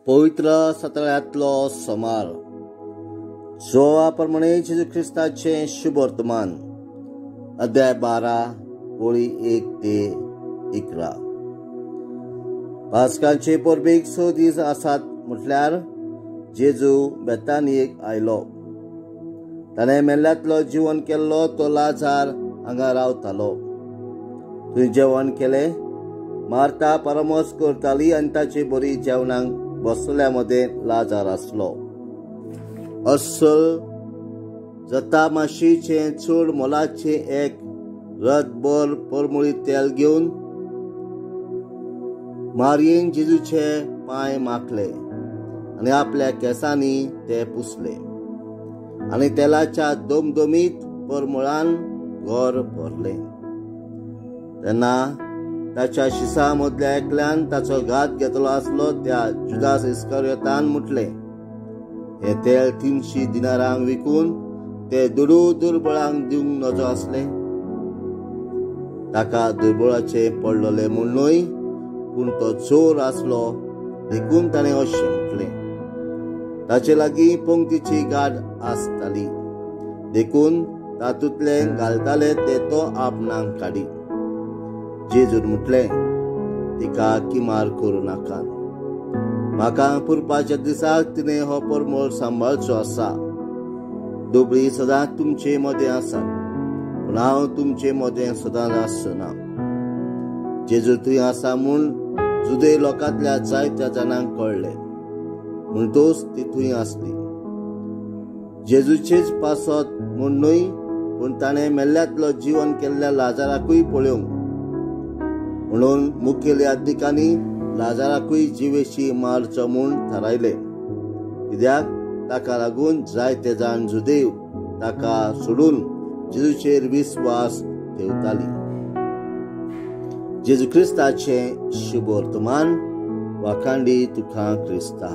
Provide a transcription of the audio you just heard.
पवित्र सतळ्यांतलो सोमार सोळा प्रमाणे जेजू ख्रिस्ताचें शुभवर्तमान अध्याय 12 ओळी 1 ते 11. पास्कांचे परबेक 6 दीस आसात म्हटल्यार जेजू बेतानियेक आयलो. ताणें मेल्ल्यांतलो जिवन केल्लो तो लाजार हांगा रावतालो. थंय जेवण केलें. मार्ता परामर्श करताली आनी ताचे बरी जेवणाक बसल्या मदें लाजार आसलो. अस्सल जता माशीचें चड मोलाचें एक रथभर परमळी तेल घेवन मारयेन जेजूचे पांय माखले आनी आपल्या केंसांनी ते पुसले आनी तेलाच्या दमदमीत परमळान घर भरलें. तेन्ना ताच्या शिसा मदल्या एकल्यान ताचो घात घेतलो आसलो त्या जुदास इस्करियोतान म्हटलें, हें तेल 300 दिनारांक विकून ते दुडू दुर्बळांक दिवंक नजो आसले. ताका दुर्बळाचें पडलेलें म्हूण न्हय, पूण तो चोर आसलो देखून ताणें अशें म्हटलें. ताचे लागीं पंक्तीची गाठ आसताली देखून तातूंतलें घालताले ते तो आपणाक काडी. जेजून म्हटलें, तिका किमार करूं नाका, म्हाका पुरपाच्या दिसाक तिणें हो परमळ सांबाळचो आसा. दुबळी सदांच तुमचे मदें आसा, पूण हांव तुमचे मदें सदांच आसचो ना. जेजू थंय आसा म्हूण जुदे लोकांतल्या जायत्या जाणांक कळ्ळें, म्हणटूच ती थंय आसली. जेजूचेच पासत म्हूण न्हय, पूण ताणें मेल्ल्यांतलो जिवन केल्ल्या लाजाराकूय पळोवंक म्हणून मुखेल याज्ञिकांनी लाजाराकूय जिवेशी मारचो म्हूण थारायलें. कित्याक ताका लागून जायते जाण जुदेव ताका सोडून जेजूचेर विस्वास ठेवताली. जेजू ख्रिस्ताचें शुभवर्तमान. वाखांडी तुका क्रिस्ता.